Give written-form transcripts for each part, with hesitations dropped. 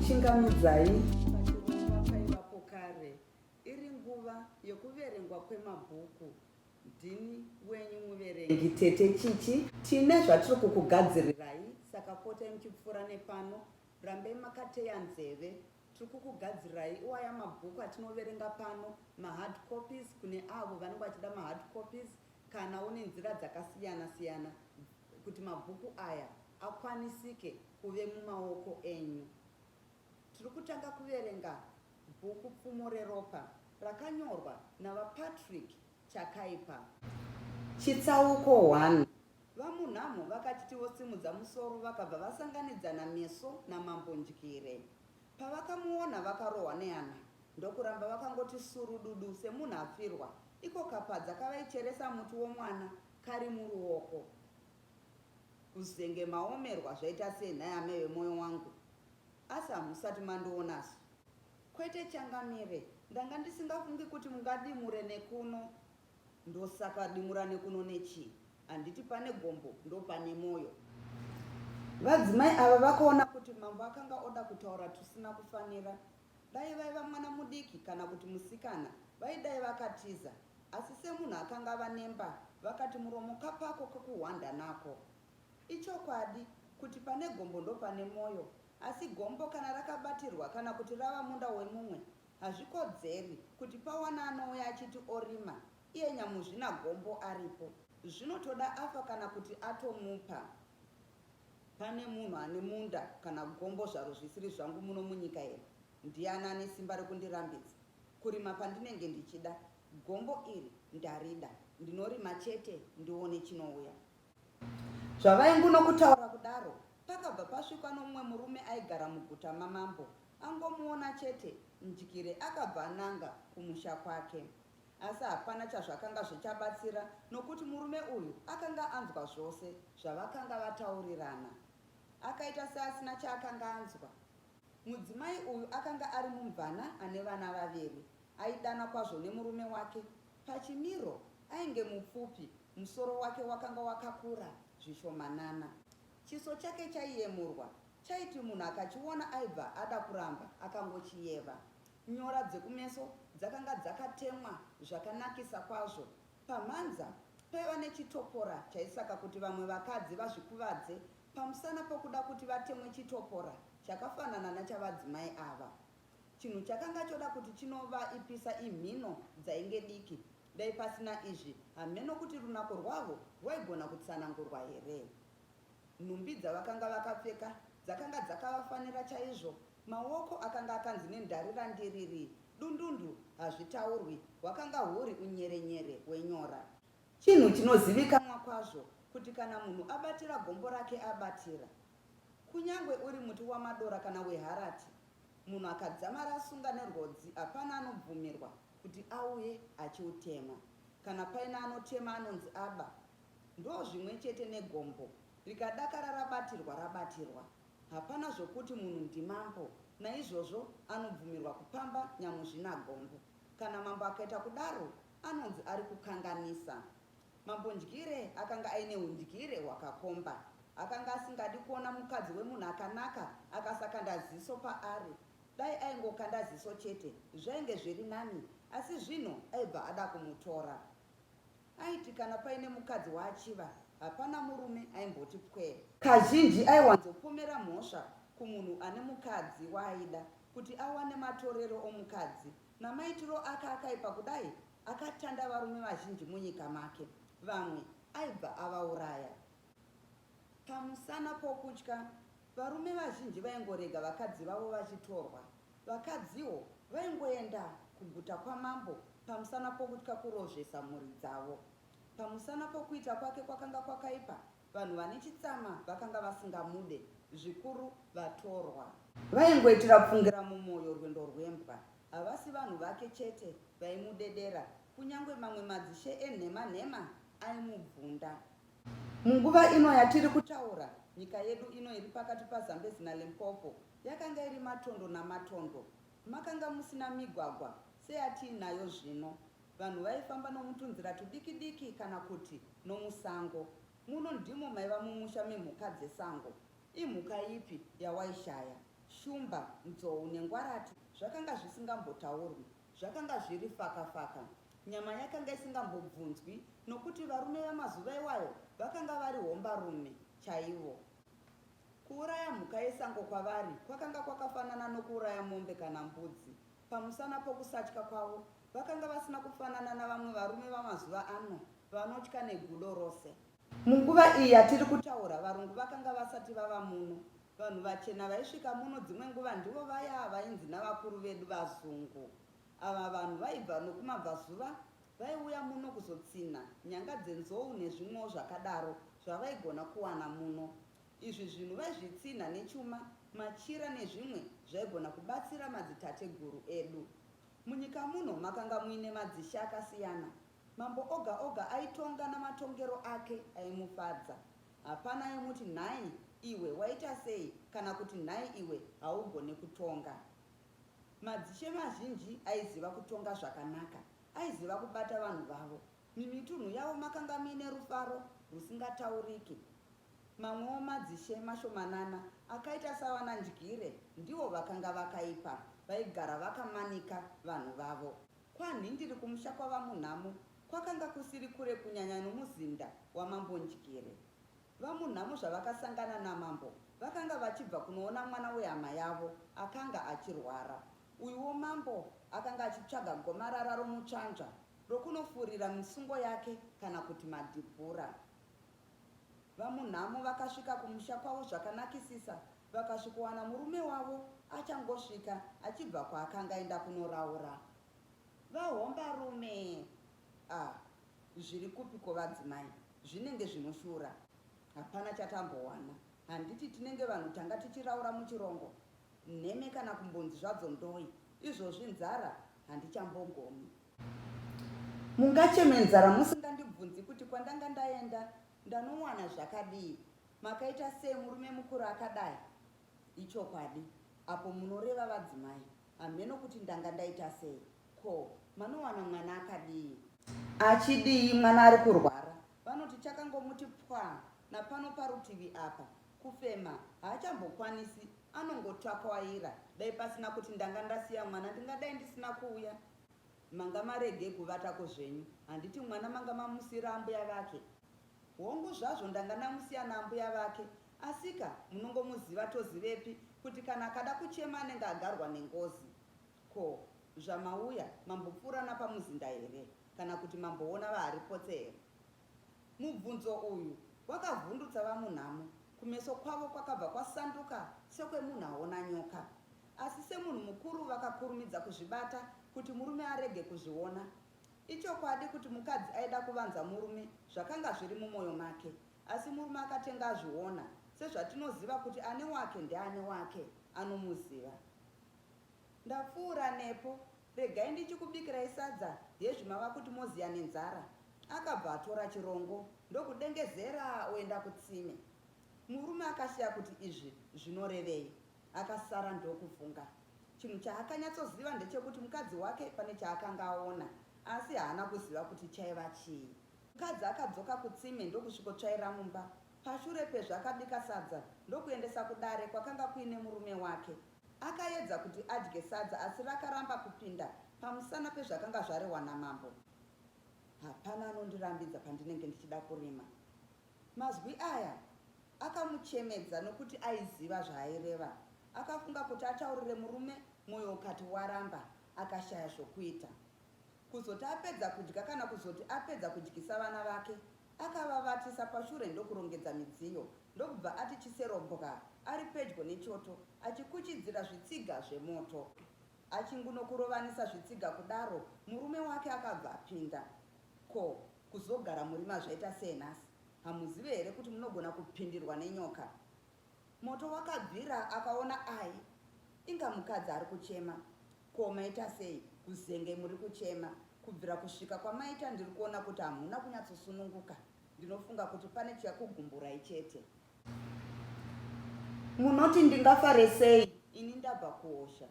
Ndinokuchingamidzai pachirongwa paivapo kare iri nguva yekuverengwa kwemabhuku. Ndini wenyu muverengi Tete Chichi. Tine zvatiri kukugadzirirai saka potai muchipfuura nepano, rambai makateya nzeve. Tiri kukugadzirirai iwaya mabhuku atinoverenga pano, mahard copies kune avo vanenge vachida mahard copies kanawo nenzira dzakasiyana siyana kuti mabhuku aya akwanisike kuve mumaoko enyu. Tiri kutanga kuverenga bhuku Pfumo Reropa rakanyorwa naVaPatrick Chakaipa. Chitsauko 1. VaMunhamo vakachiti vosimudza musoro vakabva vasanganidzana meso naMambo Ndyire. Pavakamuona vakarohwa nehana ndokuramba vakangoti surududu semunhu afirwa, iko kapadza kavaicheresa muti womwana kari muruoko. Kuzenge maomerwa zvaita sei nhai amai vemoyo wangu? Asi hamusati mandionasu? Kwete changamire, ndanga ndisingafungi kuti mungadimure nekuno. Ndosaka dimura nekuno nechii? Handiti pane gombo ndopane moyo. Vadzimai ava vakaona kuti mambo akanga oda kutaura tusina kufanira. Dai vaiva mwana mudiki kana kuti musikana vaidai vakatiza asi semunhu akanga ava nemba vakati muromo kapako kekuhwanda nako. Ichokwadi kuti pane gombo ndopane moyo asi gombo kana rakabatirwa kana kuti rava munda wemumwe hazvikodzeri kuti pawana anouya achiti orima iye nyamuzvinagombo aripo. Zvinotoda afa kana kuti atomupa. Pane munhu ane munda kana gombo zvaro zvisiri zvangu muno munyika here? Ndiani ane simba rekundirambidza kurima pandinenge ndichida? Gombo iri ndarida, ndinorima chete ndione chinouya. Zvavaingunokutaura kudaro, pakabva pasvikwa nomumwe murume aigara muguta mamambo. Angomuona chete, Ndyire akabva ananga kumusha kwake. Asi hapana chazvakanga zvichabatsira nokuti murume uyu akanga anzwa zvose zvavakanga vataurirana. Akaita seasina chaakanga anzwa. Mudzimai uyu akanga ari mumvana ane vana vaviri. Aidana kwazvo nemurume wake. Pachimiro, ainge mupfupi, musoro wake wakanga wakakura zvishomanana. Chiso chake chaiyemurwa, chaiti munhu akachiona aibva ada kuramba akangochiyeva. Nyora dzekumeso dzakanga dzakatemwa zvakanakisa kwazvo. Pamhanza paiva nechitopora chaisaka kuti vamwe vakadzi vazvikuvadze pamusana pokuda kuti vatemwe chitopora chakafanana nachavadzimai ava. Chinhu chakanga choda kuti chinovaipisa imhino dzainge diki. Dai pasina izvi hameno kuti runako rwavo rwaigona kutsanangurwa here. Nhumbi dzavakanga vakapfeka dzakanga dzakavafanira chaizvo. Maoko akanga akanzi nendarira ndiriri, dundundu hazvitaurwi, hwakanga huri unyerenyere hwenyora. Chinhu chinozivikanwa kwazvo kuti kana munhu abatira gombo rake abatira. Kunyangwe uri muti wamadora kana weharati, munhu akadzamara asunga nerwodzi hapana anobvumirwa kuti auye achiutema. Kana paine anotema anonzi aba. Ndozvimwe chete negombo, rikadakara rabatirwa rabatirwa. Hapana zvokuti munhu ndimambo, naizvozvo anobvumirwa kupamba nyamuzvinagombo. Kana mambo akaita kudaro anonzi ari kukanganisa. Mambo Ndyire akanga aine hundyire hwakakomba. Akanga asingadi kuona mukadzi wemunhu akanaka akasakanda ziso paari. Dai aingokanda ziso chete zvainge zviri nani asi zvino aibva ada kumutora. Aiti kana paine mukadzi waachiva, hapana murume aimboti pwee. Kazhinji aiwanzopomera mhosva kumunhu ane mukadzi waaida kuti awane matorero omukadzi. Namaitiro ake akaipa kudai, akatanda varume vazhinji munyika make. Vamwe aibva avauraya. Pamusana pokutya, varume vazhinji vaingorega vakadzi vavo vachitorwa. Vakadziwo vaingoenda kuguta kwamambo pamusana pokutya kurozvesa mhuri dzavo. Pamusana pokuita kwake kwakanga kwakaipa, vanhu vane chitsama vakanga vasingamude, zvikuru vatorwa. Vaingoitira pfungira mumwoyo rwendo rwembwa. Havasi vanhu vake chete vaimudedera, kunyange mamwe madzishe enhema nhema aimubvunda. Munguva ino yatiri kutaura, nyika yedu ino iri pakati paZambezi naLimpopo yakanga iri matondo namatondo. Makanga musina migwagwa seyatiinayo zvino. Vanhu vaifamba nomutunzira tudiki-diki kana kuti nomusango. Muno ndimo maiva mumusha memhuka dzesango. Imhuka ipi yawaishaya? Shumba, nzou nengwarati zvakanga zvisingambotaurwi. Zvakanga zviri faka-faka. Nyama yakanga isingambobvunzwi nokuti varume vamazuva iwayo vakanga vari hombarume chaivo. Kuuraya mhuka yesango kwavari kwakanga kwakafanana nokuuraya mombe kana mbudzi. Pamusana pokusatya kwavo, vakanga vasina kufanana navamwe varume vamazuva ano vanotya negudo rose. Munguva iyi yatiri kutaura, varungu vakanga vasati vava muno. Vanhu vachena vaisvika muno dzimwe nguva ndivo vaya vainzi navakuru vedu vazungu. Ava vanhu vaibva nokumabvazuva vaiuya muno kuzotsinha nyanga dzenzou nezvimwewo zvakadaro zvavaigona kuwana muno. Izvi zvinhu vaizvitsinha nechuma, machira nezvimwe zvaigona kubatsira madzitateguru edu. Munyika muno makanga muine madzishe akasiyana. Mambo oga oga aitonga namatongero ake aimufadza. Hapana aimuti nhai iwe waita sei kana kuti nhai iwe haugone kutonga. Madzishe mazhinji aiziva kutonga zvakanaka, aiziva kubata vanhu vavo. Mumitunhu yavo makanga muine rufaro rwusingatauriki. Mamwewo madzishe mashomanana akaita savana Ndyire ndivo vakanga vakaipa, vaigara vakamanika vanhu vavo. KwaNhindiri kumusha kwaVaMunhamo kwakanga kusiri kure kunyanya nomuzinda waMambo Ndyire. VaMunhamo zvavakasangana namambo vakanga vachibva kunoona mwana wehama yavo akanga achirwara. Uyuwo mambo akanga achitsvaga gomarara romutsvanzva rokunofurira misungo yake kana kuti madhibhura. VaMunhamo vakasvika kumusha kwavo zvakanakisisa vakasvikowana murume wavo achangosvika achibva kwaakanga aenda kunoraura. Vahombarume! Ah, zviri kupiko vadzimai? Zvinenge zvinoshura. Hapana chatambowana. Handiti tinenge vanhu tanga tichiraura muchirongo? Nheme kana kumbonzi zvadzo ndoi. Izvozvi nzara handichambogoni. Mungacheme nzara musingandibvunzi kuti kwandanga ndaenda ndanowana zvakadii? Makaita sei murume mukuru akadai? Ichokwadi, apo munoreva vadzimai, hamheno kuti ndanga ndaita sei. Ko, manowana mwana akadii? Achidii mwana ari kurwara? Vanoti chakangomuti pwaa napano parutivi apa. Kufema haachambokwanisi, anongotsvakwaira. Dai pasina kuti ndanga ndasiya mwana ndingadai ndisina kuuya. Manga maregei kuvatako zvenyu, handiti mwana manga mamusiira ambuya vake? Hongu zvazvo ndanga ndamusiya naambuya vake asika munongomuziva Tozivepi kuti kana akada kuchema anenge agarwa nengozi. Ko zvamauya mambopfuura napamuzinda here kana kuti mamboona vaHaripotse here? Mubvunzo uyu wakavhundutsa VaMunhamo, kumeso kwavo kwakabva kwasanduka sekwemunhu aona nyoka. Asi semunhu mukuru vakakurumidza kuzvibata kuti murume arege kuzviona. Ichokwadi kuti mukadzi aida kuvanza murume zvakanga zviri mumoyo make, asi murume akatenga azviona, sezvatinoziva kuti ane wake ndeane wake, anomuziva. Ndapfuura nepo, regai ndichikubikirai sadza hezvi mava kuti moziya nenzara. Akabva atora chirongo ndokudengezera oenda kutsime. Murume akashaya kuti izvi zvinorevei, akasara ndokufunga. Chinhu chaakanyatsoziva ndechekuti mukadzi wake pane chaakanga aona asi haana kuziva kuti chaiva chii. Mukadzi akadzoka kutsime ndokusvikotsvaira mumba. Pashure pezvo akabika sadza ndokuendesa kudare kwakanga kuine murume wake. Akaedza kuti adye sadza asi rakaramba kupinda pamusana pezvakanga zvarehwa namambo. Hapana anondirambidza pandinenge ndichida kurima. Mazwi aya akamuchemedza nokuti aiziva zvaaireva. Akafunga kuti ataurire murume, mwoyo ukati waramba, akashaya zvokuita. Kuzoti apedza kudya kana kuzoti apedza kudyisa vana vake, akavavatisa pashure ndokurongedza midziyo, ndokubva ati chisero bwa ari pedyo nechoto achikuchidzira zvitsiga zvemoto. Achingunokurovanisa zvitsiga kudaro, murume wake akabva apinda. Ko, kuzogara murima zvaita sei nhasi? Hamuzive here kuti munogona kupindirwa nenyoka? Moto wakabvira akaona ai inga mukadzi ari kuchema. Ko maita sei kuzenge muri kuchema? Kubvira kusvika kwamaita ndiri kuona kuti hamuna kunyatsosununguka. Ndinofunga kuti pane chakugumburai chete. Munoti ndingafare sei ini ndabva kuhosha?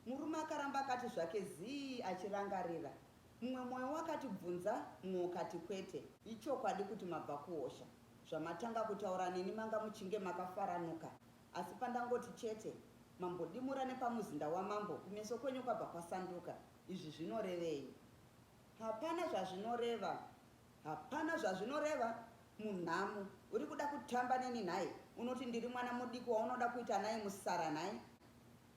Murume akaramba akati zvake zii achirangarira. Mumwe moyo wakati bvunza, mumwe ukati kwete. Ichokwadi kuti mabva kuhosha. Zvamatanga kutaura neni manga muchinge makafaranuka asi pandangoti chete. Mambodimura nepamuzinda wamambo kumeso kwenyu kwabva kwasanduka. Izvi zvinorevei? Hapana zvazvinoreva. Hapana zvazvinoreva. Munhamu, uri kuda kutamba neni nhai? Unoti ndiri mwana mudiki waunoda kuita naye musara nhai?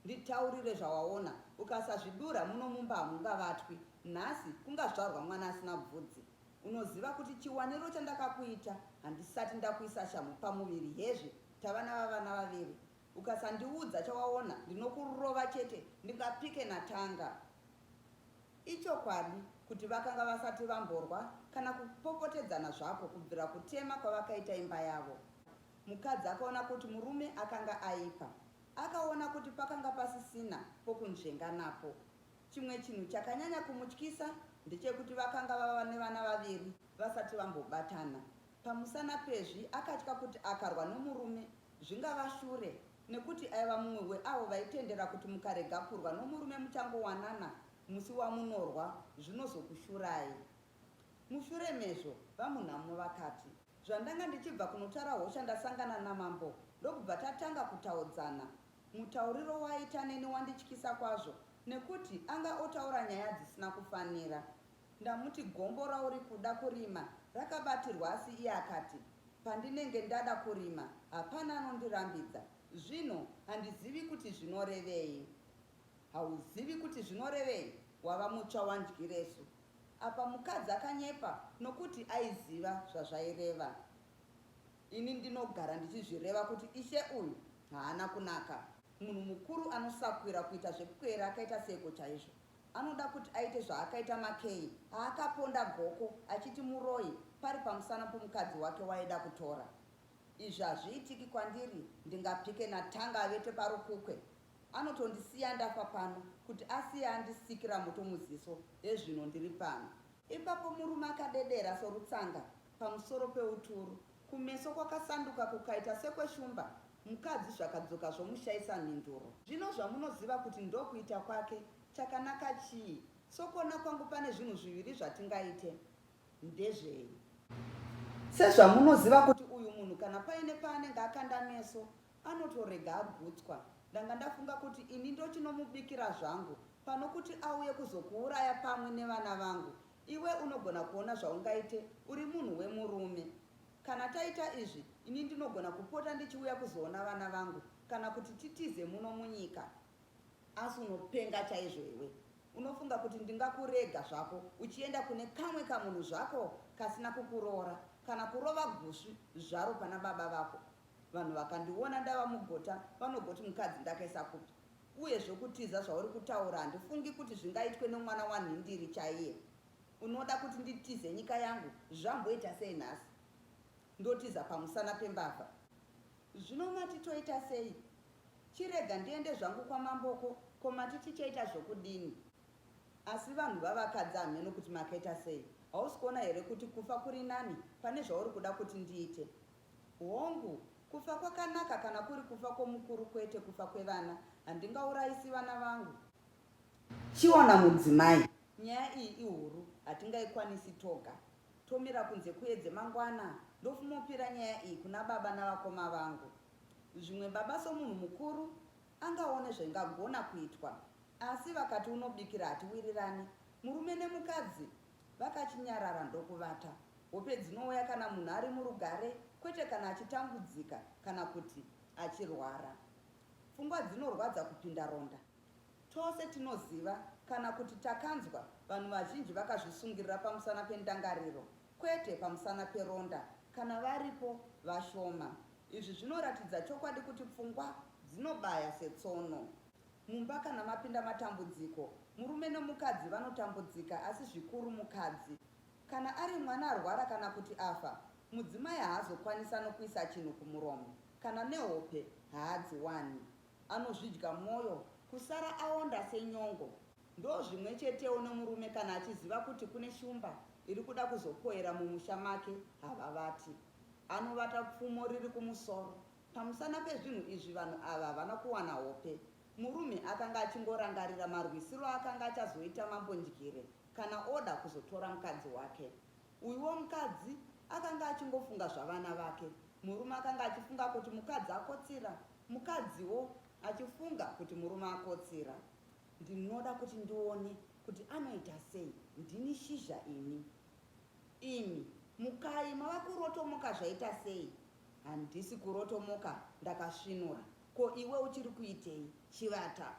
Nditaurire zvawaona. Ukasazvidura muno mumba hamungavatwi. Nhasi kungazvarwa mwana asina bvudzi. Unoziva kuti chiwaniro chandakakuita handisati ndakuisa shamhu pamuviri hezvi tava navavana vaviri. Ukasandiudza chawaona ndinokurova chete ndingapike naTanga. Ichokwadi kuti vakanga vasati vamborwa kana kupopotedzana zvako kubvira kutema kwavakaita imba yavo. Mukadzi akaona kuti murume akanga aipa. Akaona kuti pakanga pasisina pokunzvenga napo. Chimwe chinhu chakanyanya kumutyisa ndechekuti vakanga vava nevana vaviri vasati vambobatana. Pamusana pezvi akatya kuti akarwa nomurume zvingava shure nekuti aiva mumwe weavo vaitendera kuti mukarega kurwa nomurume muchangowanana musi wamunorwa zvinozokushurai. Mushure mezvo VaMunhamo vakati. Zvandanga ndichibva kunotara hosha ndasangana namambo ndokubva tatanga kutaudzana. Mutauriro waaita neni wandityisa kwazvo nekuti anga otaura nyaya dzisina kufanira. Ndamuti gombo rauri kuda kurima rakabatirwa asi iye akati pandinenge ndada kurima hapana anondirambidza. Zvino handizivi kuti zvinorevei. Hauzivi kuti zvinorevei? Wava mutsva waNdyiresu. Apa mukadzi akanyepa nokuti aiziva zvazvaireva. Ini ndinogara ndichizvireva kuti ishe uyu haana kunaka. Munhu mukuru anosakwira kuita zvepwere akaita seiko chaizvo? Anoda kuti aite zvaakaita Makey aakaponda goko achiti muroyi pari pamusana pomukadzi wake waaida kutora. Izvi hazviitiki kwandiri ndingapike naTanga avete parukukwe. Anotondisiya ndafa pano kuti asiye andisikira moto muziso hezvino ndiri pano. Ipapo murume akadedera sorutsanga pamusoro peuturu, kumeso kwakasanduka kukaita sekweshumba, mukadzi zvakadzoka zvomushaisa mhinduro. Zvino zvamunoziva kuti ndokuita kwake, chakanaka chii? Sokuona kwangu pane zvinhu zviviri zvatingaite. Ndezvei? Sezvamunoziva kuti uyu munhu kana paine paanenge akanda meso Anotorega agutswa. Ndanga ndafunga kuti ini ndochinomubikira zvangu pano kuti auye kuzokuuraya pamwe nevana vangu. Iwe unogona kuona zvaungaite uri munhu wemurume. Kana taita izvi ini ndinogona kupota ndichiuya kuzoona vana vangu kana kuti titize muno munyika. Asi unopenga chaizvo iwe. Unofunga kuti ndingakurega zvako uchienda kune kamwe kamunhu zvako kasina kukuroora kana kurova gusvi zvaro pana baba vako? Vanhu vakandiona ndava mugota vanogoti mukadzi ndakaisa kupi? Uye zvokutiza zvauri kutaura handifungi kuti zvingaitwe nomwana waNhindiri chaiye. Unoda kuti nditize nyika yangu zvamboita sei nhasi? Ndotiza pamusana pembavha? Zvino mati toita sei? Chirega ndiende zvangu kwamamboko ko mati tichaita zvokudini? Asi vanhu vavakadzi hameno kuti makaita sei? Hausi kuona here kuti kufa kuri nani pane zvauri kuda kuti ndiite? Hongu, kufa kwakanaka kana kuri kufa kwomukuru kwete kufa kwevana. Handingaurayisi vana vangu. Chiona mudzimai, nyaya iyi ihuru, hatingaikwanisi toga. Tomira kunze kuedze mangwana ndofumopira nyaya iyi kuna baba navakoma vangu. Zvimwe baba somunhu mukuru angaone zvingagona kuitwa. Asi vakati unobikira hatiwirirani. Murume nemukadzi vakachinyarara ndokuvata. Hope dzinouya kana munhu ari murugare kwete kana achitambudzika kana kuti achirwara. Pfungwa dzinorwadza kupinda ronda. Tose tinoziva kana kuti takanzwa vanhu vazhinji vakazvisungirira pamusana pendangariro kwete pamusana peronda, kana varipo vashoma. Izvi zvinoratidza chokwadi kuti pfungwa dzinobaya setsono. Mumba kana mapinda matambudziko, murume nomukadzi vanotambudzika asi zvikuru mukadzi. Kana ari mwana arwara kana kuti afa, mudzimai haazokwanisa nokuisa chinhu kumuromo, kana nehope haadziwani. Anozvidya mwoyo kusara aonda senyongo. Ndozvimwe chetewo nomurume kana achiziva kuti kune shumba iri kuda kuzokoira mumusha make havavati. Anovata pfumo riri kumusoro. Pamusana pezvinhu izvi vanhu ava havana kuwana hope. Murume akanga achingorangarira marwisiro aakanga achazoita Mambo Ndyire kana oda kuzotora mukadzi wake. Uyuwo mukadzi akanga achingofunga zvavana vake. Murume akanga achifunga kuti mukadzi akotsira, mukadziwo achifunga kuti murume akotsira. Ndinoda kuti ndione kuti anoita sei, ndini shizha ini. Imi, mukai mava kurotomoka zvaita sei? Handisi kurotomoka ndakasvinura. Ko iwe uchiri kuitei? Chivata.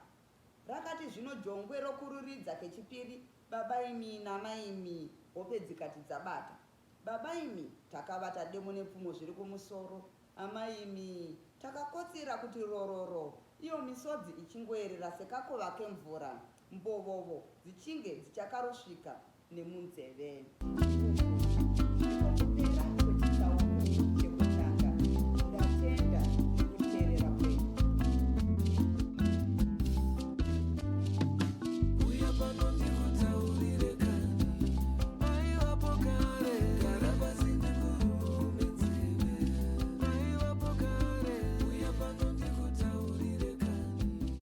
Rakati zvino jongwe rokururidza kechipiri, baba imi namai imi, hope dzikati dzabata. Baba imi, takavata demo nepfumo zviri kumusoro. Amai imi, takakotsira kuti rororo, iyo misodzi ichingoerera sekakova kemvura, mbovovo dzichinge dzichakarosvika nemunzeve.